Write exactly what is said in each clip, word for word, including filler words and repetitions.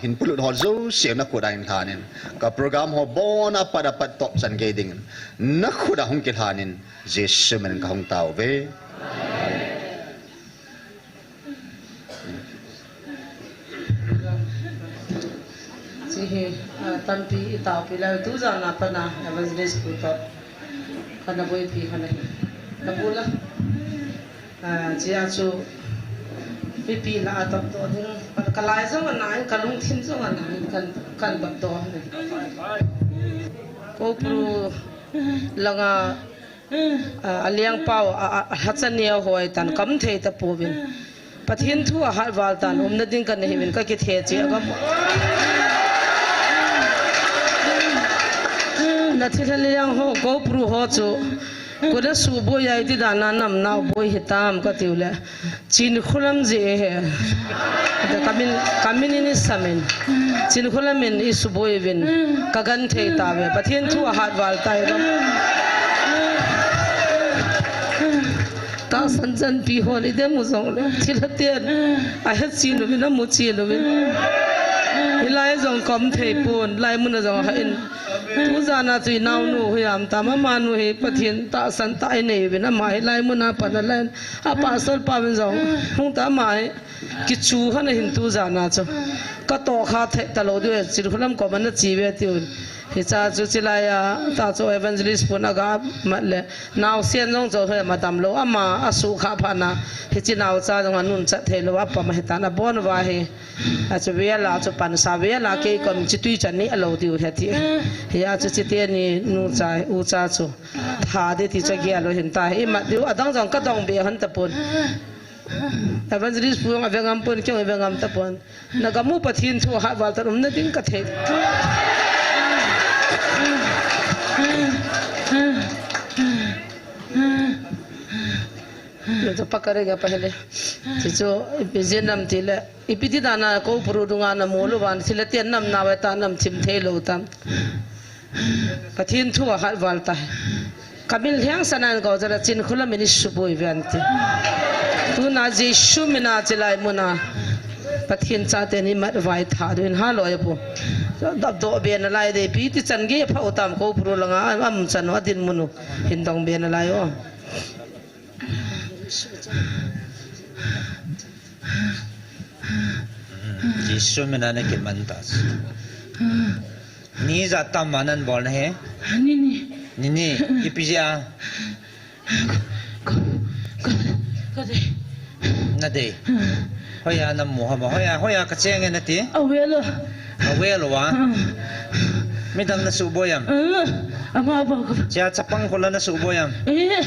Hin polut ho jouse na khut a hin lhanin, ka program ho bon a pat a pat top chan gei dingin na khut a hung kilhanin, Jesu min in ka hung tao ve. Chi hi, ah, tampi i taopi leh tu jan a pat a evangelist pu toh kana boipi kha na hi. Na bu la. Ah, chia chu mipi lah a tamtoh ding. Ka lai jong ana in, ka lungthim jong ana in, kan, kan bat doh. Ko pru langa, ah, a liang pau, a, a, a hacha neo hoi tan, kam thei ta pouvin. Pathen thu a hat val tan, umna ding ka nei uvin, ka kithe chi a gam. Na thil liang ho, ko pru ho chu. Kona suboi ai ti dan a nam nau boi hitam ka tiu le. Chinkholam ji e he. Ka min, ka min in i samin. Chinkholam in i suboi uvin. Ka genthei tauve. Pathen thu a hat val tai lo. Tahsan chanpi hon i dem u jong le. Thilha ten. A he chin uvin, a mu chin uvin. Hilai jong kom thei pon. Lai mun a jong ha in. Tu jan a chu i naonu hi am tam, amanu hi Pathen tahsan tah i nei uvin, ama hi lai mun a pat a lai a pastor pa uvin jong hung ta, ama hi kichu hon a hin tu jan a chu ka toh kha thei ta lou diu, Chinkholam kom ana chi ve tiu. Hicha chu chi lai a ta chu evangelist pun a ga mat le naosen jong chu hoi ma tam lou, ama a su kha phat na hichi naocha jong a nun chat thei lou a pa ma hi tan a bon va hi. A chu vela chu pansa vela kei kom chi tui chan ni a lo diu he ti. Hi a chu chi te ni nu cha u cha chu. Tha de ti cha ge lo hin ta. I mat diu a dang jong ka dong be han ta pon. Evangelist pu jong a ve ngam pon, kei jong a ve ngam ta pon. Na ga mu Pathen thu hat val tan umna ding ka thei. Lo to pakare ga pahele. Ti chu ipi jeh nam ti le. Ipi ti dan a ko pru dunga na mu lou van, thil a ten nam na ve ta nam thim thei lou tam. Pathen thu a hat val ta. Ka min lheng sanan ko jara Chinkholam in i suboi ve an ti. Tuna Jesu min a chi lai mun a. Pathen chate ni mat vai tha du in ha lo ya pu. Dap do be na lai de pi ti chan ge pha u tam ko pru langa am chan u a din mun u. Hin dong be na lai o. Jesu min a na kiman ta. Ni ja tam ma nan bol na he. Ni ni. Ni ni. Ipi jeh a. Ka, ka, ka dei. Na dei. Hoiya na mu ham, hoiya, hoiya ka cheng e na ti? A ve lou. A ve lou a? Hmm. Midang na suboi am? Eh, ama ba ka. Chia chapang khol a na suboi am? Eh.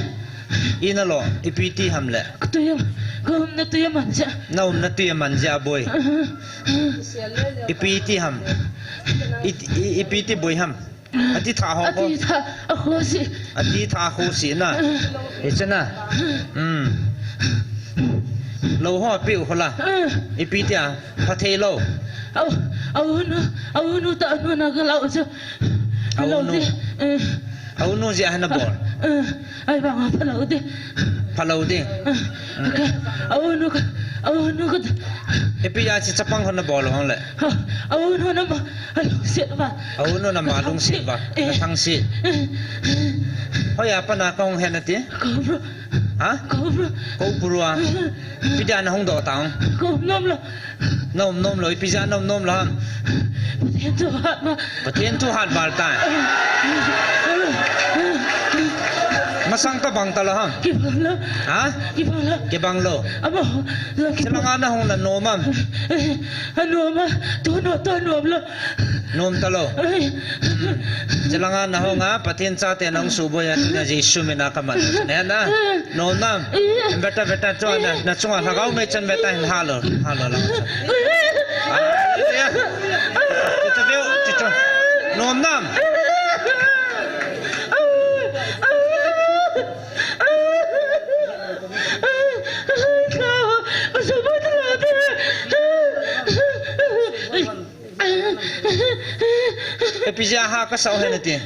I na lo, ipi ti ham le? Ka tui am, ka umna tui a man jeh. Na umna tui a man jeh a boi. Eh. Ipi ti ham? I, i, ipi ti boi ham? Ati tha ho ko. Ati tha, a khosi. Ati tha khosi na. Hiche na. Hmm. Lou ho piu khola. Ipi tia, pha thei lou. Au, au nu, au nu ta nu na ka lou chu. Au nu. Au nu jeh a na bol. Ai, bang a pha lou di. Pha lou di. Ka, au nu ka, au nu ka. Ipi a chi chapang ho na bol hong le. Au nu na ma, a lungset va. Au nu na ma lungset va. Eh. Na thangsi. Hoiya pat na ka hung he na ti? Ko pru. Ha? Ko pru. Ko pru a. Ipi dia na hung doh tang? Ka um nom lou. Na um nom lou, ipi jeh a na um nom lou ham? Pathen thu hat ma. Pathen thu hat val ta. Masang ka bang ta lou ham? Kibang lou. Ha? Kibang lou. Kibang lou. Amo, lou kibang. Chulanga na hung na nom am? Eh, a nom a, tu nom, tu nom lou. Nom ta lou. Ai. Hmm. Chulanga na hung a, Pathen chate na hung suboi a, na Jesu min a ka man. Ne na. Nom nam. Beta, beta, chu na, na chunga lhagao mei chan beta hin halo, halo lang chan. Hallelujah. Ti chu veu, ti chu. Nom nam. Ipi jeh a ha ka sao he na ti?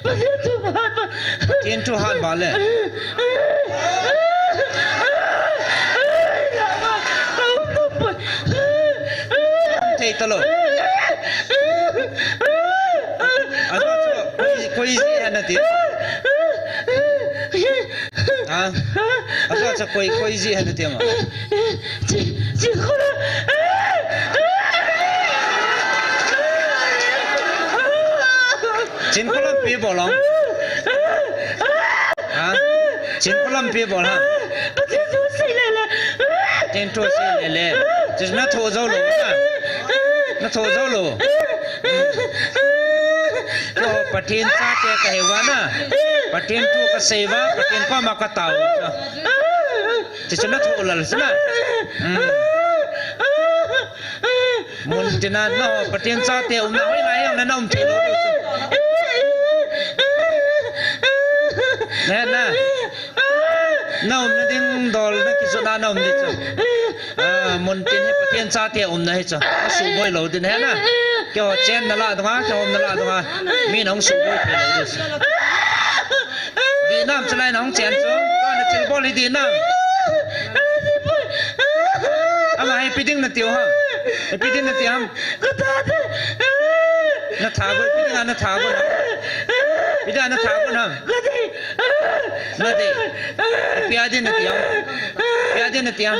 Pathen thu hat ba. Pathen thu hat ba le. Thei ta lou. Ajo chu koi, koi ji hana ti. Ha? Ajo chu koi, koi ji hana ti ma. Chi, chi kho. Chin kho lampi bol lang. Ha? Chin kho lampi bol ha. Pathen thu sei le le. Pathen thu sei le le. Chi na tho jo lo na. Na tho jo lo. Keiho Pathen chate kahi uva na. Pathen thu kasei uva, Pathen koma katao uva. Chi chu na tho lal chu na. Hmm. Mun tina na ho, Pathen chate umna hoilai a jong na um thei lou ding chu. Na, na. Na umna ding dol na kijotna na um ding chu. Ah, mun tin hi Pathen chate umna hi chu. Asuboi lou ding hi na. Keiho chenna lah dunga, keiho umna lah dunga. Mi nahung suboi thei lou ding chu. Dih nam chu lai nahung chen chu. Kana thilbol hi dih nam. Ama hi ipi ding natiu ham. Ipi ding nati ham. Na tha gon, ipi ding a na tha gon ham. Ipi ding a na tha gon ham. Nati. Ipi a ding nati ham. Ipi a ding nati ham.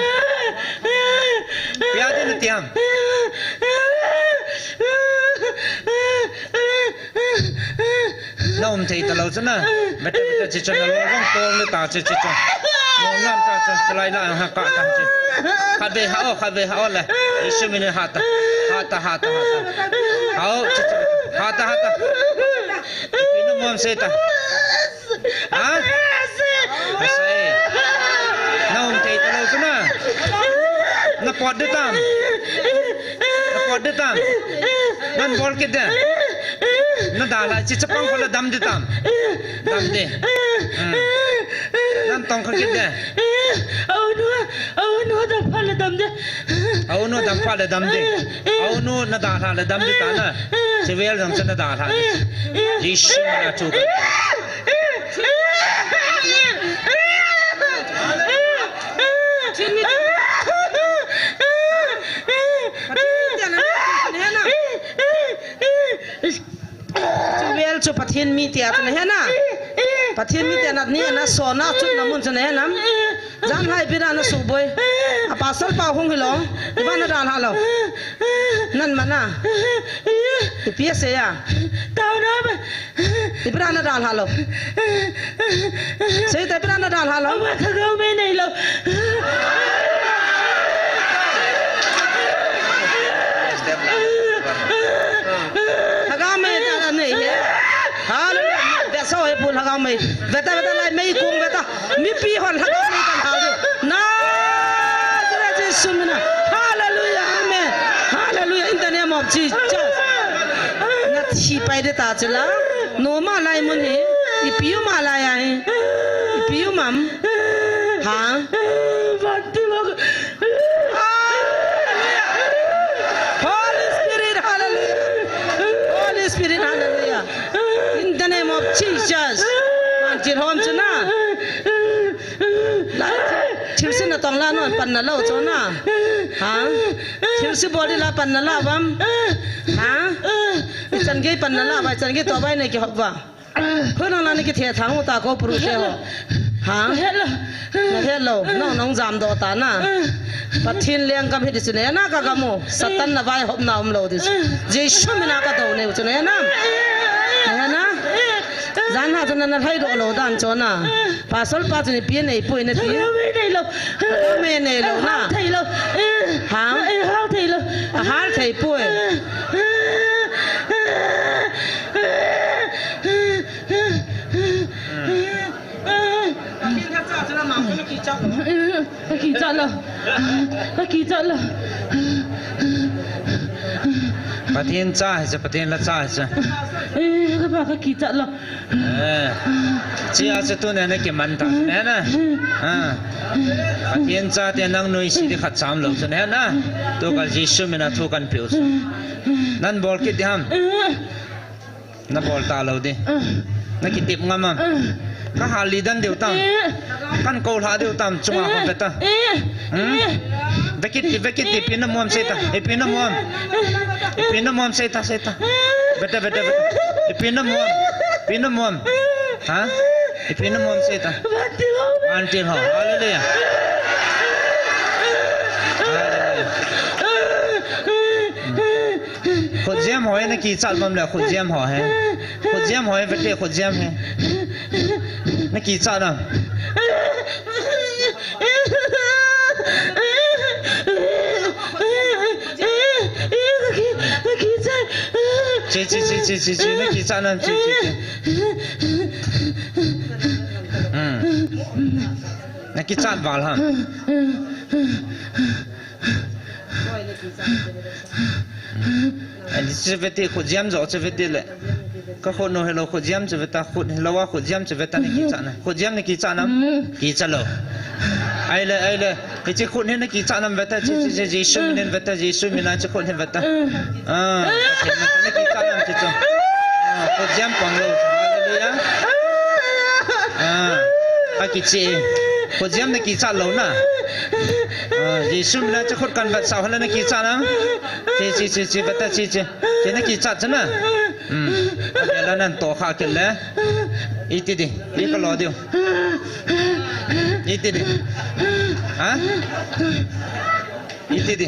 Ipi a ding nati ham. Na um thei talou chu na. Beta, beta, chi chu na lou vang tong le ta chi, chi chu. Mo nan ta chu, chalai la ha ka ta chi. Khat ve ha o, khat ve ha o le. Jesu min in ha ta. Ha ta, ha ta, ha ta. Ha o, chi chu. Ha ta, ha ta. Ipi na mom se ta. Ha? Asa e. Na um thei talou chu na. Na pot ding tam. Na pot ding tam. Nan bol kit ding. Na dalha, chi chapang pha le dam ding tam. Dam ding. Hmm. Nan tong kha kit ding. Au nu, au nu dam pha le dam ding. Au nu dam pha le dam ding. Au nu na dalha le dam ding ta na. Chi vel jong chu na dalha ding. Jesu min a thu ka. Chuvel chu Pathen mi tia chu na he na. Pathen mi tia na ni na so na chu na mun chu na he nam. Jan hai ipi na na suboi. A pasal pa hung hilou. Iba na dan ha lou. Nan mana. Ipi a se ya. Tao na ba. Ipi na na dan ha lou. Sei ta ipi na na dan ha lou. Ama thagau me nei lou. Thagau me ta nei he. Hallelujah. Ve so he pu thagau me. Ve ta, ve ta lai mei kung ve ta. Mipi hon Lhagao Mei kan hal diu. Nazareth Jesu mina. Hallelujah. Amen. Hallelujah. In the name of Jesus. Na thi pai ding ta chu la. Noma lai mun hi. Ipi um a lai a hi. Ipi um am. Ha? Holy Spirit, hallelujah. Holy Spirit, hallelujah. In the name of Jesus. Pan chil hom chu na. La, thilse natong la non pan nalou chu na. Ha? Thilse bol ding la pan nala vam. Ha? Ichan gei pan nala vai, ichan gei to vai nei kihop va. Hoi nang la nei kithe thang u ta ko puru te ho. Ha? Hello. Na hello. Nong nong jam doh ta na. Pathen lenggam hi ding chu ne na ka gam u. Satan na vaihopna umlou ding chu. Jesu mina ka dou neu chu ne na. Ne na. Jan ha chu na na lhai doh lou dan chu na. Pastor pa chu ni pi nei pui na ti. Thagau me nei lou. Thagau me nei lou na. Hal thei lou. Ha? Hal thei lou. Hal thei pui. Ka kichat lou. Ka kichat lou. Pathen cha hi cha, Pathen la cha hi cha. Eh, ka pa ka kichat lou. Eh. Chia cha tu ne na kiman ta ne na. Ha. Pathen chate nang nuisat ding khat cham lou chu ne na. Tu ka Jesu mina thu kan piu chu. Nan bol kit ding ham. Na bol talou ding. Na kitep ngam am. Ka hal li dan diu tam. Kan ko lha diu tam, chunga ko ve ta. Hmm? Ve kit, ve kit, ipi na mu ham sei ta. Ipi na mu ham. Ipi na mu ham sei ta, sei ta. Ve ta, ve ta, ve ta. Ipi na mu ham. Ipi na mu ham. Ha? Ipi na mu ham sei ta. Vantil ho. Hallelujah. Hallelujah. Khut jam ho hi na kichat mam le, khut jam ho hi. Khut jam ho hi, ve te, khut jam hi. Na kichat nam. Chi, chi, chi, chi, chi, chi, na kichat nam, chi, chi, chi. Hmm. Na kichat val ham. Ani chu ve te, khut jam jo chu ve te le. Ka khut nu hilou khut jam chu ve ta, khut hilou a khut jam chu ve ta, na kichat nam. Khut jam na kichat nam? Kichat lou. Ai le, ai le. Hiche khut hi na kichat nam ve ta, chi, chi, chi, Jesu min in ve ta, Jesu min a chu khut hi ve ta. Ah, na kichat nam chi chu. Ah, khut jam pang lou. Hallelujah. Ah, a kichi. Khut jam na kichat lou na. Ah, Jesu min a chu khut kan vetsah hon le na kichat nam. Chi, chi, chi, chi, ve ta, chi, chi. Chi na kichat chu na. Hmm. Abela nan to kha kit le. Iti di. Ika lo diu. Iti di. Ha? Iti di.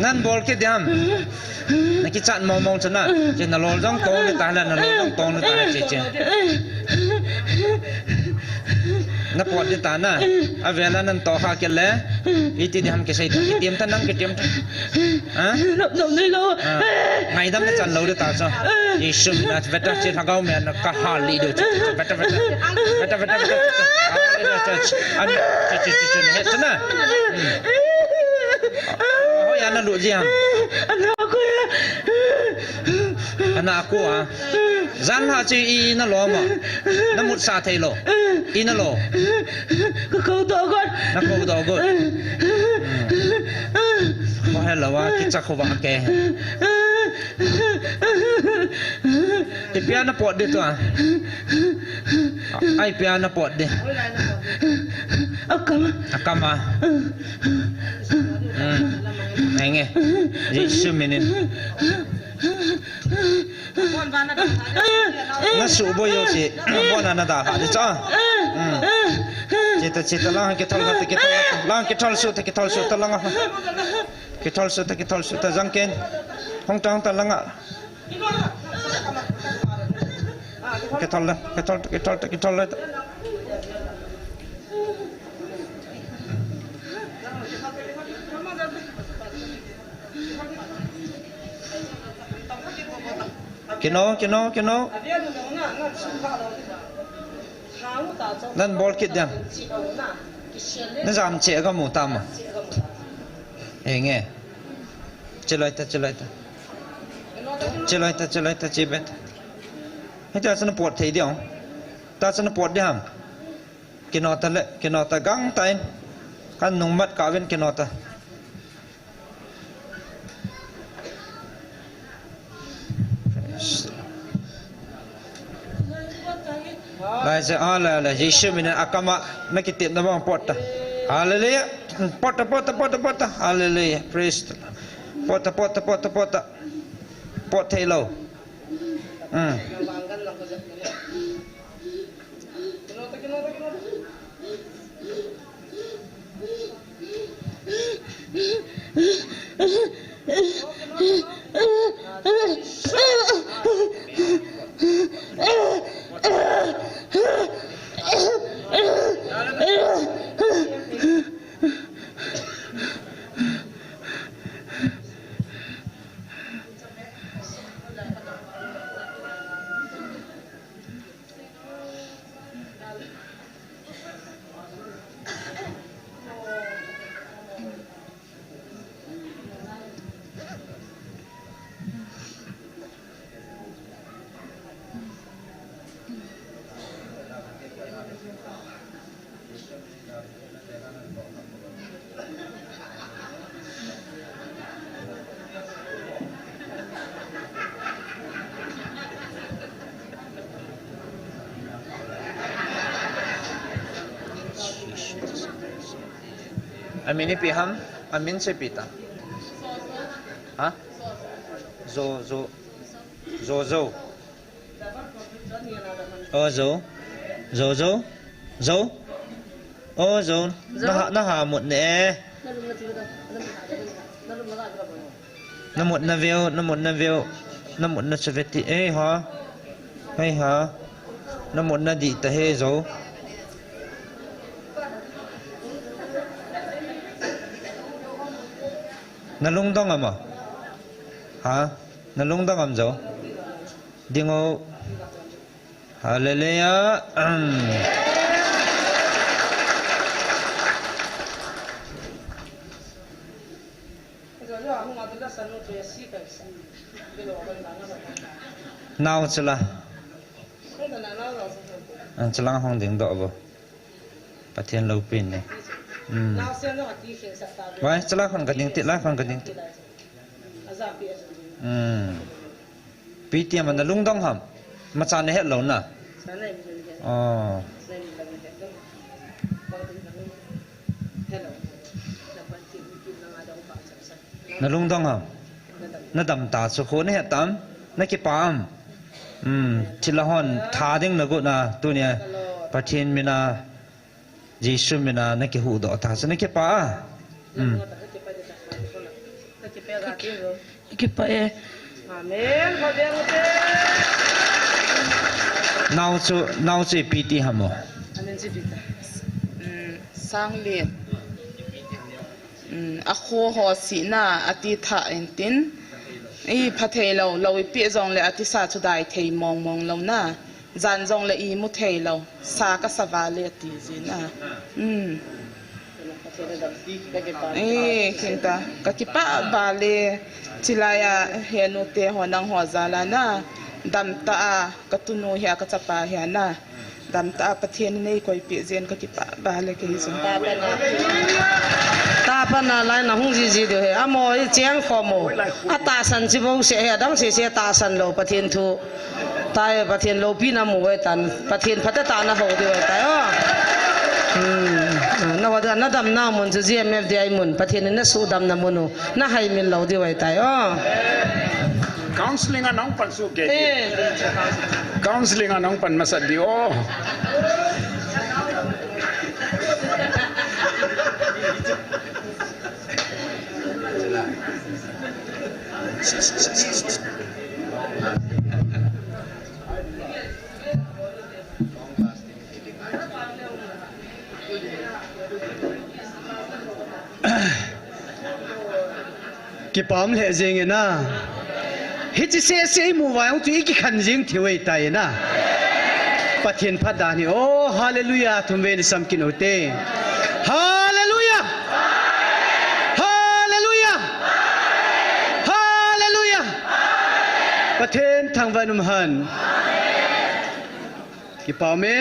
Nan bol kit di ham. Na kichat mong mong chu na. Chi na lol jong tong di ta la, na lol jong tong di ta la, chi, chi. Na pot di ta na. Avela nan to kha kit le. Iti di ham kisei ta. Kitiam ta nang kitiam ta. Ha? Nop, nop, nei lo. Ah. Ngaidam na chan lou di ta chu. Jesu min a ve ta chi lhagao min a ka hal li diu. Ve ta, ve ta. Ve ta, ve ta, ve ta. Hallelujah, church. An, chi, chi, chi, chi, he, chi na. Hmm. Hoi ana lu ji ham. Ana ko ya. Ana ko a. Jan lha chu i na lo ma. Na mut sa thei lou. I na lo. Ka ko doh got. Na ko doh got. Ko he lo wa, kicha ko wa ke. Ipi a na pot di tua. Ai, ipi a na pot di. Akam. Akam a. Hmm. Henge. Jesu min in. Na suh boi jouse, bon a na dalha di cha. Hmm. Chita, chita, lang kithol ta, kithol ta, lang kithol suh ta, kithol suh ta, lang a. Kithol suh ta, kithol suh ta, jang ken. Hung ta, hung ta, lang a. Kithol ta, kithol ta, kithol ta, kithol ta. Kino, kino, kino. Nan bol kit diam. Na jam che ga mu ta ma. Henge. Cheloi ta, cheloi ta. Cheloi ta, cheloi ta, che bet. Hita sana pot thei diam. Ta sana pot diam. Kino ta le, kino ta gang ta in. Kan nung mat ka ven kino ta. Lai se, a, la, la, Jesu min a kama, na kitepna bang pot ta. Hallelujah. Pot ta, pot ta, pot ta, pot ta. Hallelujah. Praise the Lord. Pot ta, pot ta, pot ta, pot ta. Pot thei lou. Hmm. Amin ipi ham? Amin chu ipi ta? Ha? Zo, zo. Zo, zo. O zo. Zo, zo. Zo. O zo. Zo. Naha, naha mut ne. Na mut na veu, na mut na veu. Na mut na chu veti. Ei ha. Ei ha. Na mut na di ta he zo. Na lungdong am a? Ha? Na lungdong am zo? Ding o. Hallelujah. Amen. Nao chula. Ang chula hong ding do bo. Pathian loupina. Hmm. Vai, chala khon ka ding ti, la khon ka ding ti. Hmm. Pi ti ama na lungdong ham. Macha na het lou na. Oh. Na lungdong ham. Na dam ta chu khu na het tam. Na kipa am. Hmm. Thilha hon tha ding na gu na tunia. Pathian mina. Jesu mina na kihuhdoh ta chu na kipah a. Hmm. Kipah e. Amen. Nao chu, nao chu ipi ti ham o? Hmm, Sanglen. Hmm, a kho ho sihna a ti tha in tin. I pha thei lou, lou ipi jong le a tisa chu dai thei mong mong lou na. Jan jong le imu thei lou, sa kasa vale ti jin a. Hmm. Eh, khin ta. Ka kipah vale, chilai a henu te ho nang ho jal a na. Dam ta a, ka tunu hi a ka chapa hi a na. Dam ta a Pathian in ei koipeh jin ka kipah vale kei jong. Tapa na lai na hung jiji diu he. Amo i cheng khom o. A tahsan chi bo se he, adang sese tahsan lou Pathian thu. Tai Pathian loupina mu ve tan, Pathian phatah tah na ho diu tai o. Hmm. Na va da na damna mun chu G M F D I mun, Pathian in na sudamna mun u, na haimil lou diu tai o. Counseling a nong pan su ke. Eh. Counseling a nong pan masa diu o. Kipah lheh jing e na. Hiche sese i mu vai hung chu i kikhen jing thei u ahi tai na. Pathen phat dan hi. Oh, hallelujah. Thum vei ni sam kin u te. Hallelujah. Hallelujah. Hallelujah. Pathen thangvah in um hen. Kipah amen.